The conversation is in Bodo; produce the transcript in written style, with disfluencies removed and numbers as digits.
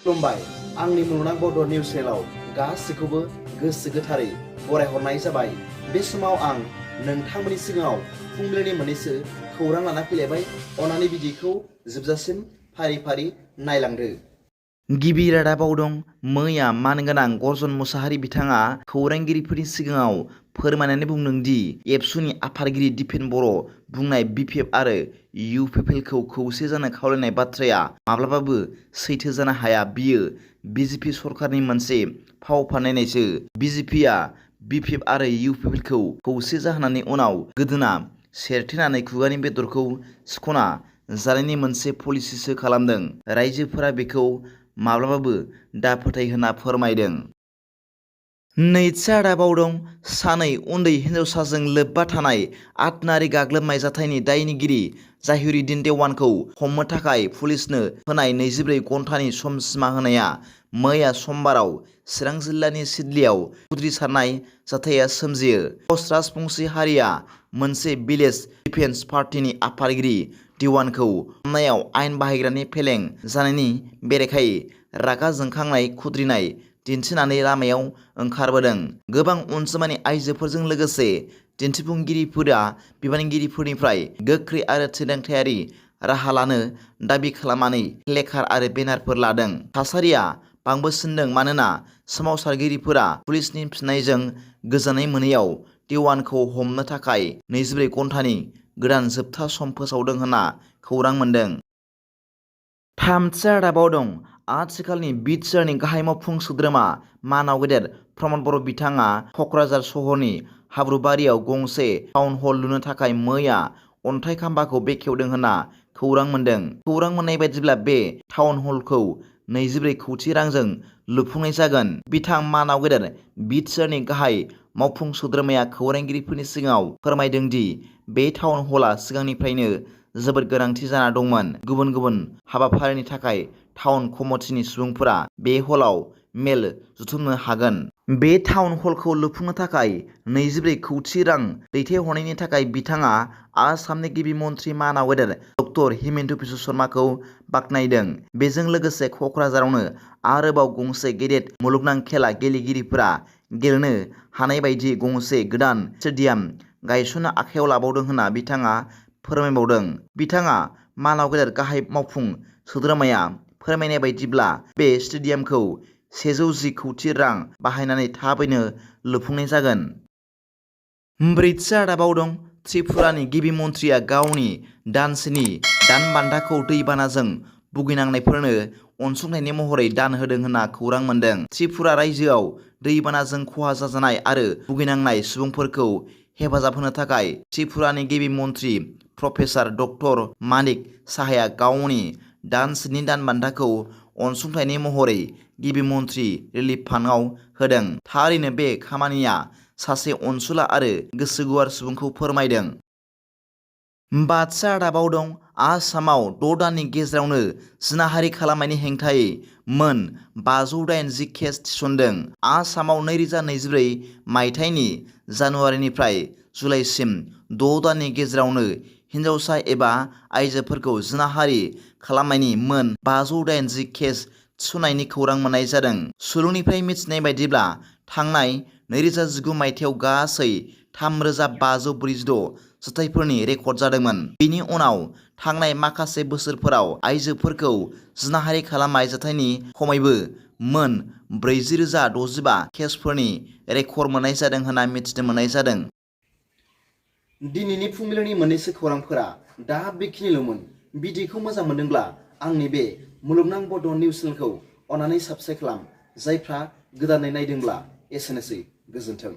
खुलुमबाय आंनि मुलुगनां बड' निउस चेनेलाव गासैखौबो गोसो गोथारै बरायहरनाय जाबाय। बे समाव आं नोंथांमोननि सिगाङाव फुंबिलिनि मोननैसो खौरां लाना फैलायबाय। अन्नानै भिडिअखौ जोबजासिम फारि फारि नायलांदो। गिबि रादाबाव दं मैया मानगोनां गर्जन मुसाहारि बिथाङा खौरांगिरिफोरनि सिगाङाव फोरमायनानै बुंदों दि एबसुनि आफादगिरि दिपेन बर' बुंनाय BPF आरो UPPL खौ खौसे जानो खावलायनाय बाथ्राया माब्लाबाबो सैथो जानो हाया। बियो BJP सरकारनि मोनसे फाव फान्दायनायसो। BJPआ BPF आरो UPPL खौ खौसे जाहोनायनि उनाव गोदोना सेरथेनानै खुगानि बेदरखौ सिख'ना जानायनि मोनसे पलिसिसो खालामदों। रायजोफोरा बेखौ माब्लाबाबो दाफोथाय होना फोरमायदों। नैथि रादाबाव दं सानै उन्दै हिनजावसाजों लोब्बा थानाय आतनारि गाग्लोबनाय जाथायनि दायनिगिरि जाहिरुद्दिन देवानखौ हमनो थाखाय पुलिसनो होनाय 24 घन्टानि सम सिमा होनाया मैया समबाराव चिरां जिल्लानि सिडलियाव खुद्रिसारनाय जाथाया सोमजियो। पस्ट राजबंसि हारिया मोनसे भिलेज डिफेन्स पार्टीनि आफादगिरि देवानखौ हमनायाव आयेन बाहायग्रानि फेलें जानायनि बेरेखायै रागा जोंखांनाय खुद्रिनाय दिन्थिनानै लामायाव ओंखारबोदों। गोबां अनजिमानि आइजोफोरजों लोगोसे दिन्थिफुंगिरिफोरा बिबानगिरिफोरनिफ्राय गोख्रै आरो थिरांथायारि राहा लानो दाबि खालामनानै प्लेकार्ड आरो बेनारफोर लादों। थासारिया बांबोसिनदों मानोना सोमावसारगिरिफोरा पुलिसनि फिननायजों गोजोननाय मोनैयाव देवानखौ हमनो थाखाय 24 घन्टानि गोदान जोबथा सम फोसावदों होनना खौरां मोन्दों। थामथि रादाबाव दं आथिखालनि बिटिआरनि गाहाय मावफुं सोद्रोमा मानाव गेदेर प्रमद बर' बिथाङा क'क्राझार सहरनि हाब्रुबारियाव गंसे टाउन हल लुनो थाखाय मैया अन्थाइ खाम्फाखौ बेखेवदों होनना खौरां मोन्दों। खौरां मोननाय बायदिब्ला बे टाउन हलखौ 24 कौटि रांजों लुफुंनाय जागोन। बिथां मानाव गेदेर बिटिआरनि गाहाय मावफुं सोद्रोमाया खौरांगिरिफोरनि सिगाङाव फोरमायदों दि बे टाउन हलआ सिगांनिफ्रायनो जोबोद गोनांथि जाना दंमोन। गुबुन गुबुन हाबाफारिनि थाखाय टाउन कमिटिनि सुबुंफोरा बे हलाव मेल जुथुमनो हागोन। बे टाउन हलखौ लुफुंनो थाखाय 24 कौटि रां दैथायहरनायनि थाखाय बिथाङा आसामनि गिबि मन्थ्रि मानाव गेदेर डक्टर हिमन्त बिश्व शर्माखौ बाख्नायदों। बेजों लोगोसे क'क्राझारावनो आरोबाव गंसे गेदेर मुलुगनां खेला गेलेगिरिफोरा गेलेनो हानाय बायदि गंसे गोदान स्टेडियाम गायसननो आखायाव लाबावदों होनना बिथाङा फोरमायबावदों। बिथाङा मानाव गेदेर गाहाय मावफुं सोद्रोमाया फोरमायनाय बायदिब्ला बे स्टेडियामखौ 110 कौटि रां बाहायनानै थाबैनो लुफुंनाय जागोन। ब्रैथि रादाबाव दं त्रिपुरानि गिबि मन्थ्रिया गावनि दानसेनि दान बान्थाखौ दैबानाजों भुगिनांनायफोरनो अनसुंथाइनि महरै दान होदों होनना खौरां मोन्दों। त्रिपुरा रायजोआव दैबानाजों खहा जाजानाय आरो भुगिनांनाय सुबुंफोरखौ हेफाजाब होनो थाखाय त्रिपुरानि गिबि मन्थ्रि प्रफेसार डक्टर मानिक साहाया गावनि दानसेनि दान बान्थाखौ अनसुंथाइनि महरै गिबि मन्थ्रि रिलिफ फान्डआव होदों। थारैनो बे खामानिया सासे अनसुला आरो गोसो गुवार सुबुंखौ फोरमायदों। बाथि रादाबाव दं आसामाव 6 दाननि गेजेरावनो जिनाहारि खालामनायनि हेंथायै मोन 580 केस थिसनदों। आसामाव 2024 मायथाइनि जानुवारिनिफ्राय जुलाइसिम 6 दाननि गेजेरावनो हिन्जावसा एबा आइजोफोरखौ जिनाहारि खालामनायनि मोन 580 केस थिसननायनि खौरां मोननाय जादों। सुलुंनिफ्राय मिथिनाय बायदिब्ला थांनाय 2019 मायथाइयाव गासै 3546 जाथायफोरनि रेकर्ड जादोंमोन। बेनि उनाव थांनाय माखासे बोसोरफोराव आइजोफोरखौ जिनाहारि खालामनाय जाथायनि खमैबो मोन 40,065 केसफोरनि रेकर्ड मोननाय जादों होनना मिथिनो मोननाय जादों। दिनैनि फुंबिलिनि मोननैसो खौरांफोरा दा बेखिनिल'मोन। भिडिअखौ मोजां मोनदोंब्ला आंनि बे मुलुगनां बड' निउस चेनेलखौ अन्नानै साबस्क्राइब खालाम। जायफ्रा गोदानै नायदोंब्ला एसेनोसै, गोजोन्थों।